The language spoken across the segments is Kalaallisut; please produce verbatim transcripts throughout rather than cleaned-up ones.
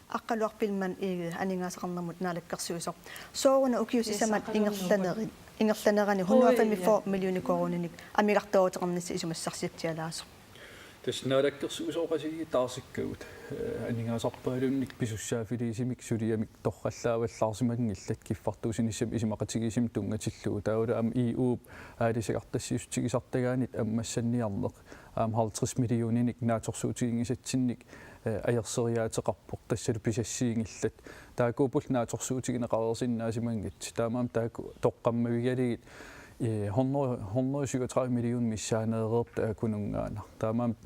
Aqqaluaq Biilmann, ee, aningaasaqarnermut naalakkersuisoq. Sooruna ukiut sisamat ingerlanerit, ingerlanerani hundrede og femogfyrre millioner koruuninik amigartooruteqarnissaq isumassarsiatsialaasoq? Tassa naalakkersuisooqatigiit taarsikkagut, ee, aningaasarpaalunnik pisussaaffiliisumik suliamik torrallaavallaarsimanngillat kiffartuussinissamut isumaqatigiissummik tunngatillugu. Taavalu aamma E U-p aalisagartassiissutigisartagaanit ammassanniarneq aamma halvtreds millioninik naatsorsuutiginngisatsinnik, ee, ajorseriaateqarpoq, tassalu pisassiinngillat. Taakkuupput naatsorsuutigineqareersinnaasimanngitsut. Taamaammat taakku toqqammavigalugit, ee, hundrede, hundrede syvogtredive millioner missaaneereerput taakkununngaannaq. Taamaammat,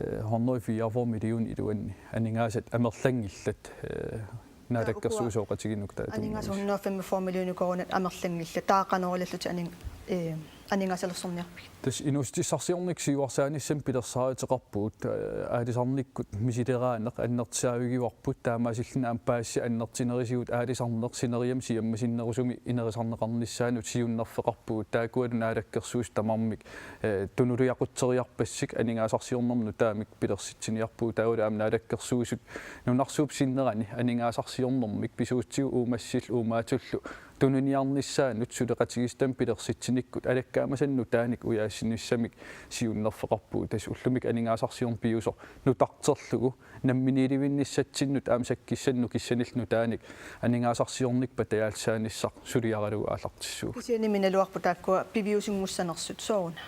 ee, hundrede fireogfyrre millioner iluanni aningaasat amerlanngillat, ee, naalakkersuisooqatigiinnik taava tunngavipput. Aningaasat hundrede femogfyrre millioner koruunit amerlanngillat, taava qanoq ilallutit aning-, ee, aningaasalersorniarpigit? Tassa inuussutissarsiornikkut siuarsaanissamut pilersaaruteqarpugut, ee, aalisarnikkut misileraaneq annertusaavigivarput, taamaasilluni aamma paasisat annertunerisigut aalisarneq sineriammi siammasinnerusumi inerisarneqarnissaanut siunnerfeqarpugut, taakkualu naalakkersuisut tamarmik, ee, tunuliaqutseriarpassuk aningaasarsiornermut nutaamik pilersitsiniarpugut, taavalu aamma naalakkersuisut nunarsuup sinnerani aningaasarsiornermik pisuussutigut uumassillu uumaasullu tununiarnissaannut suleqatigiissutanik pilersitsinikkut alakkaamasannut nutaanik ujaassinissamik siunnerfeqarpugut. Tassa ullumikkut aningaasarsiorneq piviusoq nutarterlugu namminiilivinnissatsinnut aamma sakkissanut nukissanillu nutaanik aningaasarsiornikkut patajaallisaanissaq suliaralugu aallartissuugut. Kisianni minaluarput taakkua piviusunngussanersut, sooruna?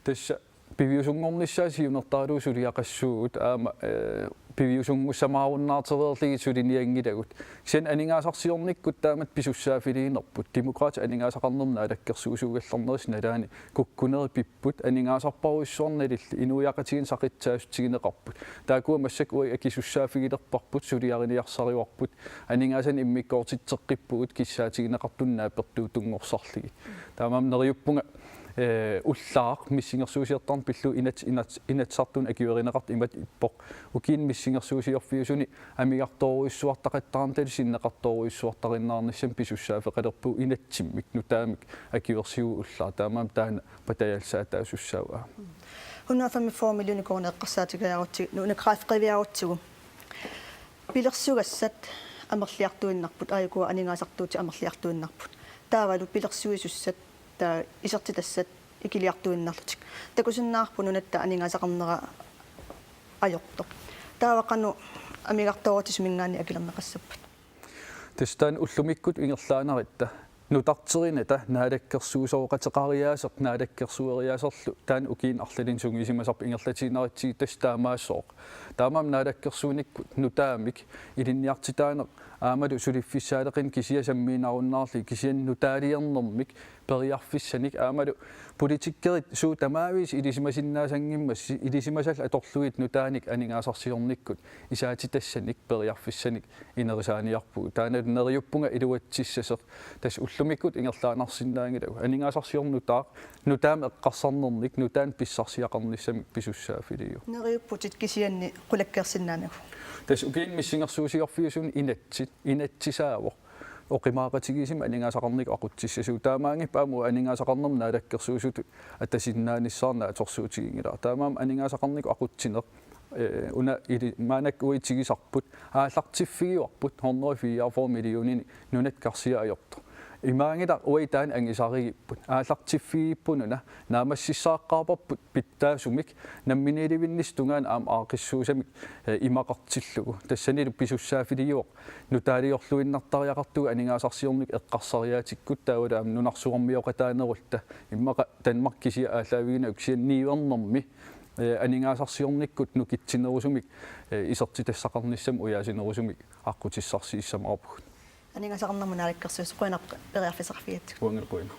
Tassa piviusunngornissaat siunertaralugu suliaqassuugut aamma, ee, piviusunngussamaarunnaartereerlugit sulinianngilagut. Kisianni aningaasarsiornikkut taamatut pisussaaffiliinerput, Demokraatit aningaasaqarnermut naalakkersuisuugallarnerisa nalaani kukkunerit pipput, aningaasarparujussuarnalilli inuiaqatigiinni saqitsaassutsigineqarput. Taakkua massakkut uagut akisussaaffigilerparput, suliariniarsarivarput, aningaasanik immikkoortitseqqippugut kissaatigineqartunut naapertuuttunngorsarlugit. Taamaammat neriuppunga, ee, ullaaq missingersuusiortarneq pillugu inat-, inat-, Inatsisartuni akuerineqartoq imatut ippoq: ukiuni missingersuusiorfiusuni amigartoorujussuartaqattaarnata sinneqartoorujussuartarinnaarnissamut pisussaaffeqalerpugut inatsimmik nutaamik akuersivugut ullaaq. Taamaammat taanna patajaallisaataasussaavaa. Hundrede og femogfyrre millioner koruunit eqqarsaatigiarutsigu, nunat kræftiviarutsigu. Pilersugassat amerliartuinnarput, aajuku aningaasartuutit amerliartuinnarput. Taavalu pilersuisussat, taava isertitassat ikiliartuinnarlutik. Takusinnaavarput nunatta aningaasaqarnera ajortoq. Taava qanoq amigartoorutissat suminngaanniit akilerneqassappat? Tassa taanna ullumikkut ingerlaannarutta nutarterinata naalakkersuisooqateqariaaseq naalakkersueriaaserlu taanna ukiuni arlalinni sungiusimasarput ingerlatiinnarutsigit tassa taamaassooq. Taamaammat naalakkersuinikkut nutaamik ilinniartitaaneq aammalu suliffissaaleqineq kisiat sammiinnarunnaarlugit kisianni nutaaliornermik periarfissanik aammalu politikkerit suut tamaviisa ilisimasinnaasanngimmata ilisimasallu atorlugit nutaanik aningaasarsiornikkut isaatitassanik periarfissanik inerisaaniarpugut. Taanna neriuppunga iluatsissasoq. Tassa ullumikkut ingerlaannarsinnaanngilagut. Aningaasarsiorneq nutaaq, nutaamik eqqarsarnernik, nutaanik pissarsiaqarnissamik pisussaaffiliivoq. Neriupputit kisianni qulakkeersinnaanagu. Tassa ukiuni missingersuusiorfiusuni inatsit, inatsisaavoq oqimaaqatigiissumik aningaasaqarnikkut aqutsissasugut. Taamaanngippat aamma uagut aningaasaqarnermut naalakkersuisutut atasinnaanissara naatsorsuutiginngilara. Taamaammat aningaasaqarnikkut aqutsineq, ee, una ili-, maannakkut uagut itigisarput, aallartiffigivarput hundrede fireogfyrre millioninik nunatta karsia ajortoq. Imaanngilaq uagut taanna angisarigipput. Aallartiffigigipput una, naammassissaaqqaarparput pitsaasumik, namminiilivinnissap tungaanut aamma aaqqissuussamik, ee, imaqartillugu. Tassanilu pisussaaffiliivoq nutaaliorluinnartariaqartugut aningaasarsiornikkut eqqarsariaatikkut taavalu aamma nunarsuarmioqataanerulluta. Immaqa Danmark kisiat aallaavigineq kisianni niuernermi, ee, aningaasarsiornikkut nukitsinerusumik, ee, isertitassaqarnissamut ujaasinerusumik aqqutissarsiussamaarpugut. Aningaasaqarnermut naalakkersuisoq, qujanaq periarfissaqarfigigatsigut. Uangalu qujanaq.